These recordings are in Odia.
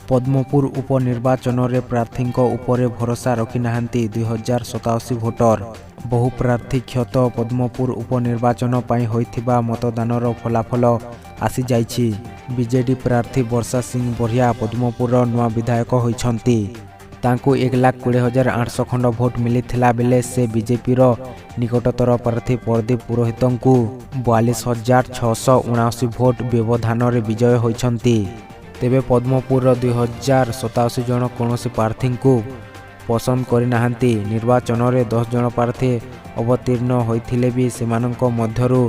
ପଦ୍ମପୁର ଉପନିର୍ବାଚନରେ ପ୍ରାର୍ଥୀଙ୍କ ଉପରେ ଭରସା ରଖିନାହାନ୍ତି 2087 ଭୋଟର। ବହୁ ପ୍ରାର୍ଥୀ କ୍ଷତ ପଦ୍ମପୁର ଉପନିର୍ବାଚନ ପାଇଁ ହୋଇଥିବା ମତଦାନର ଫଳାଫଳ ଆସିଯାଇଛି। ବିଜେଡି ପ୍ରାର୍ଥୀ ବର୍ଷା ସିଂ ବରିହା ପଦ୍ମପୁରର ନୂଆ ବିଧାୟକ ହୋଇଛନ୍ତି। ତାଙ୍କୁ 1,20,800 ଖଣ୍ଡ ଭୋଟ ମିଳିଥିଲା ବେଳେ ସେ ବିଜେପିର ନିକଟତର ପ୍ରାର୍ଥୀ ପ୍ରଦୀପ ପୁରୋହିତଙ୍କୁ 42,679 ଭୋଟ ବ୍ୟବଧାନରେ ବିଜୟ ହୋଇଛନ୍ତି। ତେବେ ପଦ୍ମପୁରର 2087 ଜଣ କୌଣସି ପ୍ରାର୍ଥୀଙ୍କୁ ପସନ୍ଦ କରିନାହାନ୍ତି। ନିର୍ବାଚନରେ 10 ଜଣ ପ୍ରାର୍ଥୀ ଅବତୀର୍ଣ୍ଣ ହୋଇଥିଲେ ବି ସେମାନଙ୍କ ମଧ୍ୟରୁ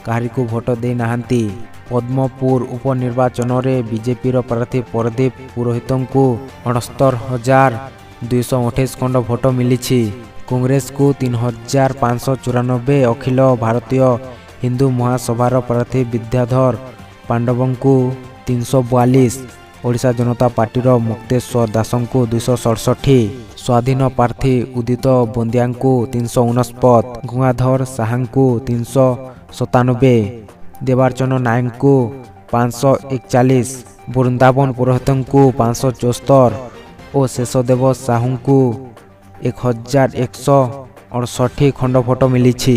କାହାରିକୁ ଭୋଟ ଦେଇନାହାନ୍ତି। ପଦ୍ମପୁର ଉପନିର୍ବାଚନରେ ବିଜେପିର ପ୍ରାର୍ଥୀ ପ୍ରଦୀପ ପୁରୋହିତଙ୍କୁ 69,228 ଖଣ୍ଡ ଭୋଟ ମିଳିଛି। କଂଗ୍ରେସକୁ 3594, ଅଖିଳ ଭାରତୀୟ ହିନ୍ଦୁ ମହାସଭାର ପ୍ରାର୍ଥୀ ବିଦ୍ୟାଧର ପାଣ୍ଡବଙ୍କୁ 342, ଓଡ଼ିଶା ଜନତା ପାର୍ଟିର ମୁକ୍ତେଶ୍ୱର ଦାସଙ୍କୁ 267, ସ୍ୱାଧୀନ ପ୍ରାର୍ଥୀ ଉଦିତ ବନ୍ଦିଆଙ୍କୁ 399, ଗଙ୍ଗାଧର ସାହାଙ୍କୁ 397, ଦେବାର୍ଚ୍ଚନ ନାୟକଙ୍କୁ 541, ବୃନ୍ଦାବନ ପୁରୋହିତଙ୍କୁ 574 ଓ ଶେଷଦେବ ସାହୁଙ୍କୁ 1159 ଖଣ୍ଡ ଭୋଟ ମିଳିଛି।